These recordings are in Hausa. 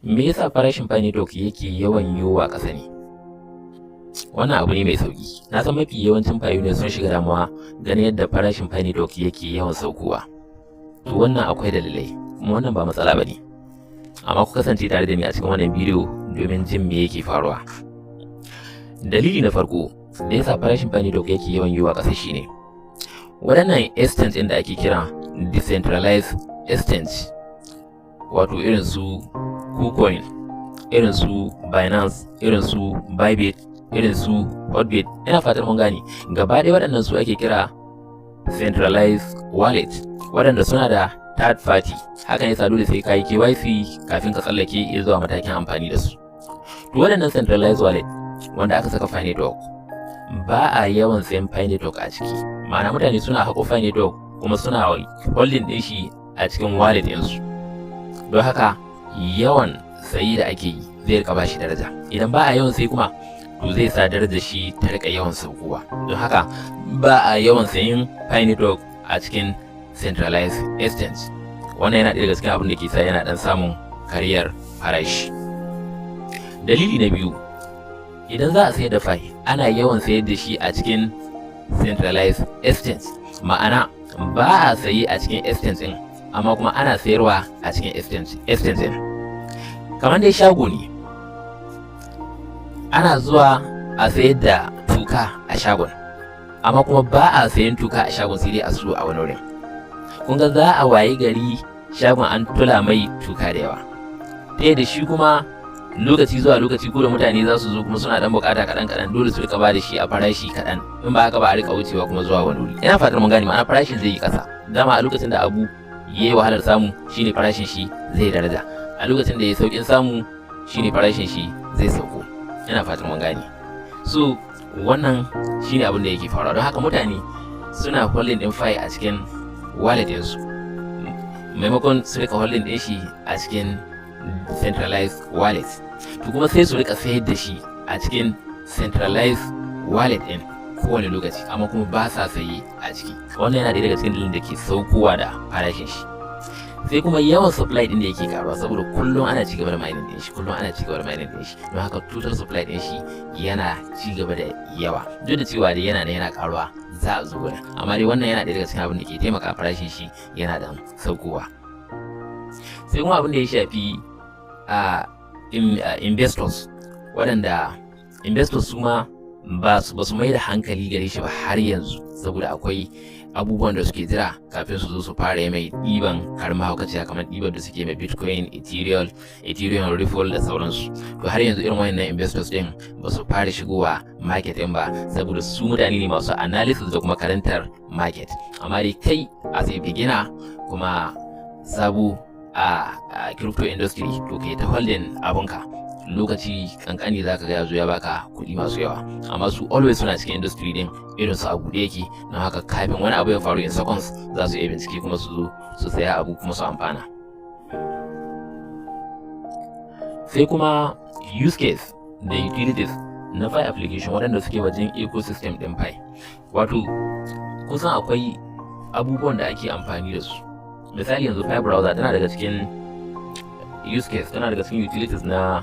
Me yasa farashin Pi Network yake yawan yowa ƙasa ne? Wannan abu ne mai sauƙi. Na san mafi yawancin pioneers sun shiga damuwa ganin yadda farashin Pi Network yake yawan saukowa. To, wannan akwai dalilai, kuma wannan ba matsala ba ne. Amma ku kasance tare da ni a cikin wannan bidiyo domin jin me yake faruwa. Dalili na farko da yasa farashin Pi Network yake yawan yowa ƙasa shine waɗannan exchange ɗin da ake kira decentralized exchange, wato irin su KuCoin, irin su Binance, irin su Bybit, irin su Hotbit, ina fatar mun gane, gaba ɗaya waɗannan su ake kira centralized wallet, waɗanda suna da third party. Hakan yasa dole sai ka yi KYC kafin ka tsallake zuwa matakin amfani da su. To, waɗannan centralized wallet wanda aka saka Pi Network, ba a yawan sayan Pi Network a ciki. Ma'ana, mutane suna haƙo Pi Network kuma suna holding ɗin shi a cikin wallet ɗinsu. Don haka yawan sayi da ake yi zai rika bashi daraja. Idan ba a yawan sayi kuma, to zai sa darajar shi ta rika yawan saukowa. Don haka ba a yawan sayin Pi Network a cikin centralized exchange. Wannan yana ɗaya daga cikin abin da ke sa yana ɗan samun kariyar farashi. Dalili na biyu, idan za a sayar da Pi, ana yawan sayar da shi a cikin centralized exchange. Ma'ana, ba a sayi a cikin exchange ɗin, amma kuma ana sayarwa a cikin exchange ɗin. Kamar dai shago ne, ana zuwa a sayar da tuka a shagon, amma kuma ba a sayan tuka a shagon, sai dai a siyo a wani wurin. Kun ga za a wayi gari shagon an tula mai tuka da yawa, ta yadda shi kuma lokaci zuwa lokaci ko da mutane za su zo kuma suna dan bukata kaɗan kaɗan, dole su rika ba da shi a farashi kaɗan. In ba haka ba, a rika wucewa kuma zuwa wani wuri. Ina fatar mun gane. Ma'ana, farashin zai yi ƙasa. Dama a lokacin da abu ya yi wahalar samu shine farashin shi zai daraja. A lokacin da ya saukin samu shine farashin shi zai sauko. Ina fatan mun gane. So wannan shine abin da yake faruwa. Don haka mutane suna holding din Pi a cikin wallet ɗinsu maimakon su rika holding din shi a cikin centralized wallet. To, kuma sai su rika sayar da shi a cikin centralized wallet ɗin kowane lokaci, amma kuma ba sa saye a ciki. Wannan yana ɗaya daga cikin dalilin da ke saukowa da farashin shi. Sai kuma yawan supply din da yake karuwa, saboda kullum ana ci gaba da mining din shi, kullum ana ci gaba da mining din shi. Don haka total supply din shi yana ci gaba da yawa, duk da cewa dai yana yana karuwa, za a zo gurin. Amma dai wannan yana ɗaya daga cikin abin da ke taimaka farashin shi yana da saukowa. Sai kuma abin da ya shafi a investors, waɗanda investors su ma ba su mai da hankali gare shi ba har yanzu, saboda akwai abubuwan da suke jira kafin su zo su fara mai ɗiban karen mahaukaciya, kamar ɗiban da suke mai Bitcoin, Ethereum, Ethereum, Ripple da sauransu. To, har yanzu irin wayannan investors din ba su fara shigowa market din ba, saboda su mutane ne masu analysis da kuma karantar market. Amma dai kai as a beginner kuma sabo a crypto industry, to kai ta holding abunka. Lokaci kankani zaka ga yazo ya baka kuɗi masu yawa. Amma su always suna cikin industry din, irin su a buɗe yake. Don haka kafin wani abu ya faru, in seconds za su iya bincike kuma su zo su saya abu kuma su amfana. Sai kuma use case da utilities na Pi application waɗanda suke wajen ecosystem ɗin Pi. Wato kusan akwai abubuwan da ake amfani da su. Misali, yanzu Pi Browser tana daga cikin use case, tana daga cikin utilities na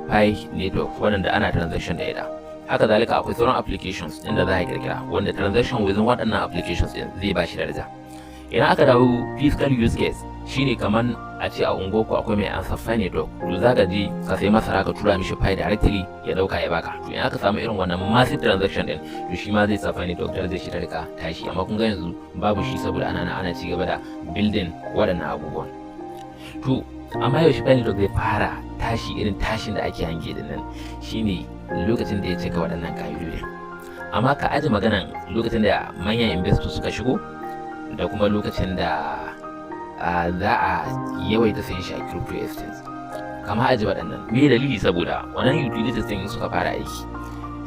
Pi Network waɗanda ana transaction da ita. Haka zalika akwai sauran applications inda za a kirkira wanda transaction within waɗannan applications ɗin zai ba shi daraja. Idan aka dawo physical use case, shine kaman a ce a unguwarku akwai mai ansa Pi Network, to za ka je ka sai masara, ka tura mishi Pi directly, ya dauka ya baka. To, in aka samu irin wannan massive transaction din, to shi ma zai sa Pi Network darajar shi ta rika tashi. Amma kun ga yanzu babu shi, saboda ana ci gaba da building waɗannan abubuwan. To, amma yaushe Pi Network zai fara tashi irin tashin da ake hange din nan? Shine lokacin da ya cika waɗannan ƙa'idodin. Amma ka aji maganan lokacin da manyan investors suka shigo da kuma lokacin da za a yawaita sayan shi a crypto exchange, kama aji waɗannan. Me dalili? Saboda wannan utilities din suka fara aiki,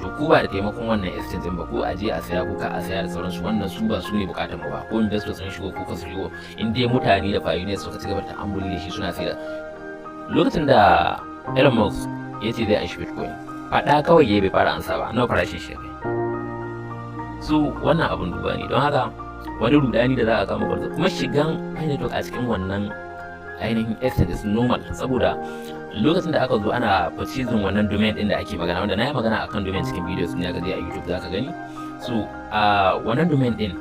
to ku ba da taimakon wannan exchange din ba, ko a je a saya ko ka a saya da sauransu, wannan su ba su ne bukatar mu ba. Ko investors sun shigo ko ka su shigo, in dai mutane da pioneers suka ci gaba da ta'ammuli da shi suna sayar. Lokacin da Elon Musk ya ce zai anshi Bitcoin, faɗa kawai ya bai fara ansa ba, nawa farashin shi kai? Su wannan abun duba ne. Don haka wani rudani da za a kama kwarzo kuma shigan Pi Network a cikin wannan ainihin exchange is normal, saboda Lokacin da aka zo ana purchasing wannan domain din da ake magana, wanda na yi magana akan domain cikin videos ne, aka je a YouTube za ka gani. So a wannan domain din,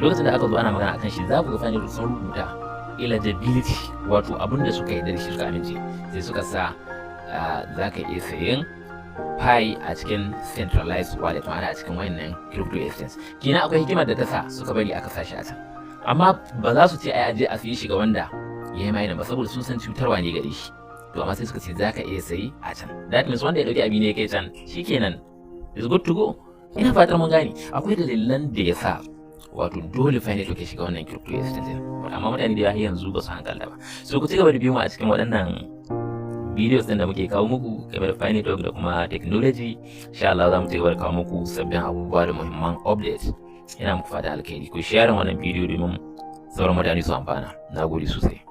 lokacin da aka zo ana magana akan shi, za ku ga Pi Network sun rubuta eligibility, wato abin da suka yarda da shi, suka amince, sai suka sa za ka iya sayen Pi a cikin centralized wallet, ma'ana a cikin wayannan crypto exchange. Kina akwai hikimar da ta sa suka bari aka sa shi a can, amma ba za su ce ai aje a siye shi ga wanda ya yi mining ba, saboda sun san cutarwa ne gare shi. To amma sai suka ce za ka iya sayi a can. That means wanda ya dauki abi ne ya kai can, shikenan, is good to go. Ina fatar mun gane akwai dalilan da ya sa wato dole Pi Network ya shiga wannan crypto exchange, amma mutane da yanzu ba su hankalta ba. So ku ci gaba da biyo mu a cikin waɗannan videos din da muke kawo muku game da Pi Network da kuma technology. Insha Allah za mu ci gaba da kawo muku sabbin abubuwa da muhimman updates. Ina muku fata alkhairi. Ku share wannan bidiyo domin sauran mutane su amfana. Na gode sosai.